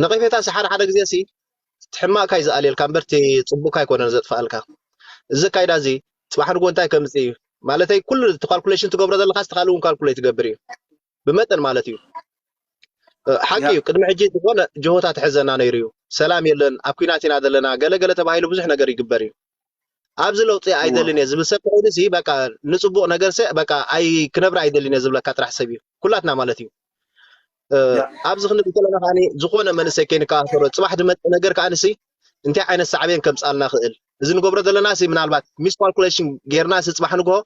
ነቐፌታ ሲ ሓደ ሓደ ግዜ ሲ ሕማቕካ እዩ ዝኣልየልካ እምበር እቲ ጽቡቕካ ኣይኮነን ዘጥፍኣልካ። እዚ ኣካይዳ እዚ ጽባሕ ንግሆ እንታይ ከምጽእ እዩ ማለተይ፣ ኩሉ እቲ ካልኩሌሽን ትገብሮ ዘለካ ስተኻል እውን ካልኩሌት ትገብር እዩ፣ ብመጠን ማለት እዩ። ሓቂ እዩ። ቅድሚ ሕጂ ዝኾነ ጅሆታ ትሕዘና ነይሩ እዩ። ሰላም የለን፣ ኣብ ኲናት ኢና ዘለና፣ ገለ ገለ ተባሂሉ ብዙሕ ነገር ይግበር እዩ። ኣብዚ ለውጢ ኣይደልን እየ ዝብል ሰብ ኮይኑ ሲ በቃ ንጽቡቕ ነገር ሰ በቃ ኣይ ክነብር ኣይደልን እየ ዝብለካ ጥራሕ ሰብ እዩ። ኩላትና ማለት እዩ። ኣብዚ ክንብል ከለና ከዓኒ ዝኾነ መንእሰይ ከይንከባኸሮ፣ ጽባሕ ዝመጽእ ነገር ከዓኒ ሲ እንታይ ዓይነት ሳዕቤን ከምጽኣልና ክእል፣ እዚ ንገብሮ ዘለና ሲ ምናልባት ሚስ ካልኩሌሽን ጌርና ሲ ጽባሕ ንግሆ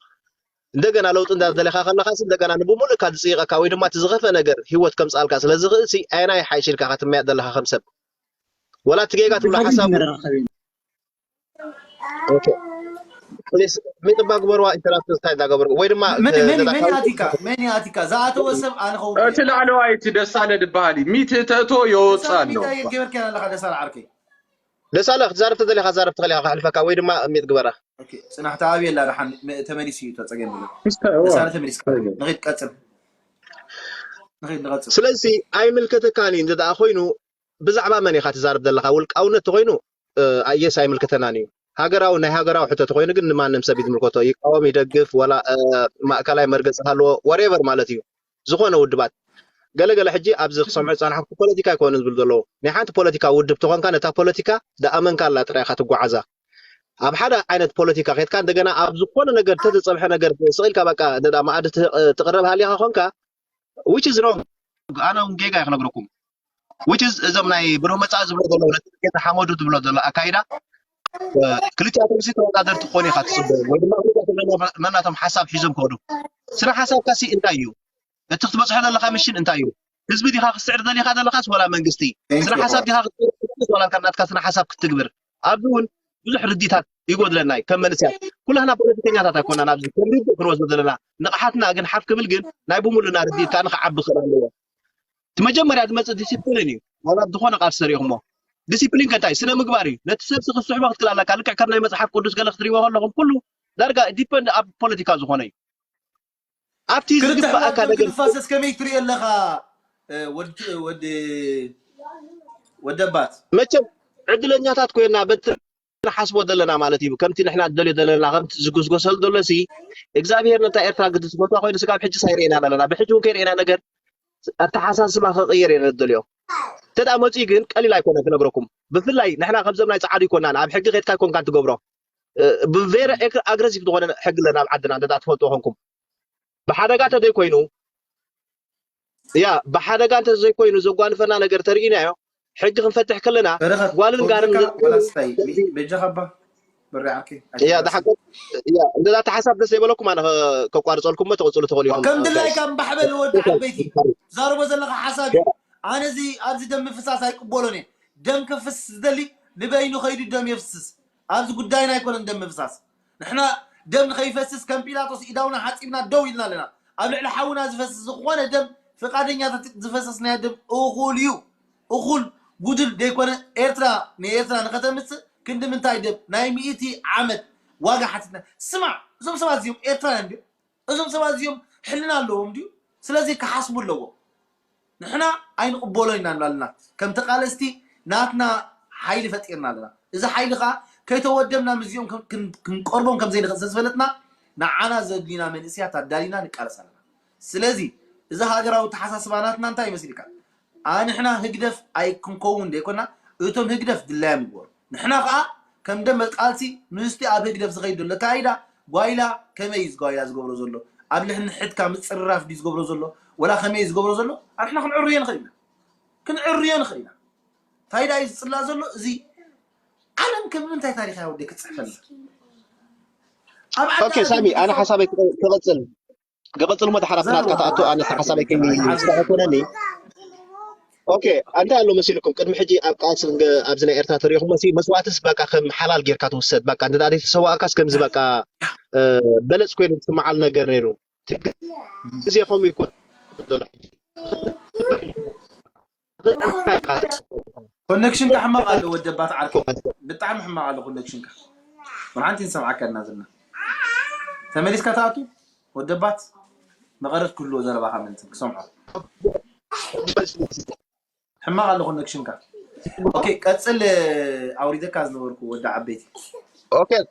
እንደገና ለውጢ እንዳደለኻ ከለኻ ሲ እንደገና ንብሙሉእካ ዝጽይቐካ ወይ ድማ እቲ ዝኸፈ ነገር ህይወት ከምጽኣልካ ስለ ዝኽእል ሲ ኣየናይ ሓይሽ ኢልካ ክትመያጥ ዘለኻ ከም ሰብ? ወላ እቲ ጌጋ ትብሎ ሓሳብ ኦኬ። ፕሊስ ሚጥባ ግበርዋ፣ ኢንተራክት እንታይ እንዳገበርኩ ወይ ድማ መን መን መን ኣቲካ መን ኣቲካ ዝኣተወ ሰብ ኣነ ኸውን እቲ ላዕለዋይ እቲ ደሳለ ዝበሃል እዩ። ሚት ተእቶ የወፅእ ኣሎ። ገበርካ ኣለኻ ደሳለ ዓርከይ። ደሳለ ክትዛረብ ተደሊኻ ዛረብ ተኸሊኻ ከሕልፈካ ወይ ድማ ሚጥ ግበራ። ኦኬ፣ ጽናሕቲ ኣብየላ ደሓን ተመሊሱ እዩ ተጸገም ብሎ። ደሳለ ተመሊስካ። ንኺድ ቀጽል። ንኺድ ንቐጽል። ስለዚ ኣይምልከተካን እዩ እንተ ደኣ ኮይኑ ብዛዕባ መን ኢኻ ትዛረብ ዘለኻ? ውልቃውነት ተኾይኑ ኣየስ ኣይምልከተናን እዩ። ሃገራዊ ናይ ሃገራዊ ሕቶ ተኾይኑ ግን ንማንም ሰብ እዩ ዝምልከቶ። ይቃወም ይደግፍ ወላ ማእከላይ መርገጺ ሃለዎ ወሬቨር ማለት እዩ። ዝኾነ ውድባት ገለ ገለ ሕጂ ኣብዚ ክሰምዖ ዝጸናሕኩ ፖለቲካ ኣይኮነን ዝብል ዘለዉ። ናይ ሓንቲ ፖለቲካ ውድብ ተኾንካ ነታ ፖለቲካ ደኣመንካላ ጥራይ ኢኻ ትጓዓዛ። ኣብ ሓደ ዓይነት ፖለቲካ ኬድካ እንደገና ኣብ ዝኾነ ነገር ተተጸብሐ ነገር ስቕ ኢልካ በቃ ደዳ መኣዲ ትቕረብ ሃሊኻ ኾንካ which is wrong። ኣነ እውን ጌጋ እየ ክነግረኩም። Which is እዞም ናይ ብሩህ መጻኢ ዝብሎ ዘለዉ ነቲ ጌታ ሓመዱ ዝብሎ ዘሎ ኣካይዳ ክልቲኣቶም ሲ ተወዳደርቲ ክኾኑ ኢኻ ትጽበዮም ወይ ድማ ነናቶም ሓሳብ ሒዞም ከዱ። ስነ ሓሳብካ ሲ እንታይ እዩ? እቲ ክትበጽሖ ዘለኻ ምሽን እንታይ እዩ? ህዝቢ ዲኻ ክትስዕር ደሊኻ ዘለኻስ ወላ መንግስቲ? ስነ ሓሳብ ዲኻ ክትስዕር ወላ ናትካ ስነ ሓሳብ ክትግብር? ኣብዚ እውን ብዙሕ ርዲታት ይጎድለና እዩ ከም መንእሰያት። ኩላህና ፖለቲከኛታት ኣይኮናን ኣብዚ ከም ርድእ ክንወስዶ ዘለና። ንቕሓትና ግን ሓፍ ክብል ግን ናይ ብሙሉና ርድኢት ከዓ ንክዓቢ ክእል ኣለዎ። እቲ መጀመርያ ዝመፅእ ዲሲፕሊን እዩ። ዋላ ዝኾነ ቃልሲ ሰሪኹሞ ዲሲፕሊን ከ እንታይ ስነ ምግባር እዩ። ነቲ ሰብ ሲ ክትስሕቦ ክትክእል ኣለካ። ልክዕ ከም ናይ መፅሓፍ ቅዱስ ገለ ክትሪእዎ ከለኹም ኩሉ ዳርጋ ዲፐንድ ኣብ ፖለቲካ ዝኾነ እዩ። ኣብቲ ክልተ ዝግባኣካ ሕማም ነገር ክትፋሰስ ከመይ ትሪኦ ኣለኻ? ወዲ ወዲ ወደባት መቸም ዕድለኛታት ኮይና በቲ ንሓስቦ ዘለና ማለት እዩ። ከምቲ ንሕና ንደልዮ ዘለና ከምቲ ዝጉስጎሰሉ ዘሎ ሲ እግዚኣብሄር ነታ ኤርትራ ግዲ ዝፈትዋ ኮይኑ ስጋብ ሕጂ ሳይርኤና ዘለና ብሕጂ እውን ከይርኤና ነገር ኣተሓሳስባ ክቕየር እየ ንደልዮ። እንተ ደኣ መፅኡ ግን ቀሊል ኣይኮነ ክነግረኩም። ብፍላይ ንሕና ከምዞም ናይ ፃዓዱ ኣይኮናን ኣብ ሕጊ ከድካ ኣይኮንካን ትገብሮ ብቬረ ኣግረሲቭ ዝኾነ ሕጊ ኣለና ኣብ ዓድና እንተ ትፈልጥዎ ኮንኩም ብሓደጋ እንተዘይኮይኑ ያ ብሓደጋ እንተዘይኮይኑ ዘጓንፈና ነገር ተርኢናዮ ሕጊ ክንፈትሕ ከለና ጓልን ጋርን በጃኻባ በሪ ዓርከይ ያ ደሓን ያ እንደዛ ተሓሳብ ደስ ዘይበለኩም ኣነ ከቋርፀልኩም ተቕፅሉ ትኽእሉ ኢኹም ከም ድላይካ እምባሕበል ወዲ ዓበይቲ ዛረቦ ዘለካ ሓሳብ እዩ ኣነ እዚ ኣብዚ ደም ምፍሳስ ኣይቅበሎን እየ ደም ክፍስ ዝደሊ ንበይኑ ከይዱ ደም የፍስስ ኣብዚ ጉዳይና ኣይኮነን ደም ምፍሳስ ንሕና ደም ንኸይፈስስ ከም ጲላጦስ ኢዳውና ሓፂብና ደው ኢልና ኣለና ኣብ ልዕሊ ሓውና ዝፈስስ ዝኾነ ደም ፍቃደኛታት ዝፈሰስናዮ ደም እኹል እዩ እኹል ጉድል ደይኮነ ኤርትራ ንኤርትራ ንኸተምፅእ ክንዲ ምንታይ ደም ናይ ሚእቲ ዓመት ዋጋ ሓቲትና ስማዕ እዞም ሰባት እዚኦም ኤርትራውያን ድዮም እዞም ሰባት እዚኦም ሕልና ኣለዎም ድዩ ስለዚ ክሓስቡ ኣለዎም ንሕና ኣይንቕበሎ ኢና ንላልና ከም ተቃለስቲ ናትና ሓይሊ ፈጢርና ኣለና እዚ ሓይሊ ከዓ ከይተወደብና ምስዚኦም ክንቀርቦም ከም ዘይንኽእል ስለዝፈለጥና ንዓና ዘድልዩና መንእስያት ኣዳሊና ንቃለስ ኣለና ስለዚ እዚ ሃገራዊ ተሓሳስባ ናትና እንታይ ይመስልካ ኣንሕና ህግደፍ ኣይክንከውን ዘይኮና እቶም ህግደፍ ድላዮም ይግበሩ ንሕና ከዓ ከም ደንበ ቃልሲ ምስቲ ኣብ ህግደፍ ዝኸይድ ዘሎ ኣካይዳ ጓይላ ከመይ እዩ ጓይላ ዝገብሮ ዘሎ ኣብ ልሕንሕትካ ምፅርራፍ ድዩ ዝገብሮ ዘሎ ወላ ከመይ እዩ ዝገብሮ ዘሎ ኣንሕና ክንዕርዮ ንኽእል ኢና ክንዕርዮ ንኽእል ኢና እንታይ ዳዩ ዝፅላ ዘሎ እዚ ዓለም ከም ምንታይ ታሪኻ ወደ ክፅሕፈልና ኣብ ኦኬ ሳሚ ኣነ ሓሳበይ ክቐፅል ክቐፅል ሞ ድሓር ኣብቲ ናትካ ትኣቱ ኣነ ሓሳበይ ከይስተኸኮነኒ ኦኬ እንታይ ኣሎ መሲልኩም ቅድሚ ሕጂ ኣብ ቃልሲ ኣብዚ ናይ ኤርትራ ተሪኹሞ ሲ መስዋእትስ በቃ ከም ሓላል ጌርካ ትውሰድ በቃ እንተ ደኣ ዘይተሰዋእካስ ከምዚ በቃ በለፅ ኮይኑ ዝስምዓሉ ነገር ነይሩ ግዜ ከምኡ ይኮን ዘሎ ኮነክሽንካ ሕማቕ ኣሎ ወደባት ዓርኪ ብጣዕሚ ሕማቕ ኣሎ ኮነክሽንካ ብሓንቲ ንሰምዓካ እና ዘለና ተመሊስካ ትኣቱ ወደባት መቐረት ክህልዎ ዘረባኻ ምንትን ክሰምዖ ሕማቕ ኣሎ ኮነክሽንካ። ኦኬ፣ ቀጽል። ኣውሪደካ ዝነበርኩ ወዲ ዓበይቲ። Okay,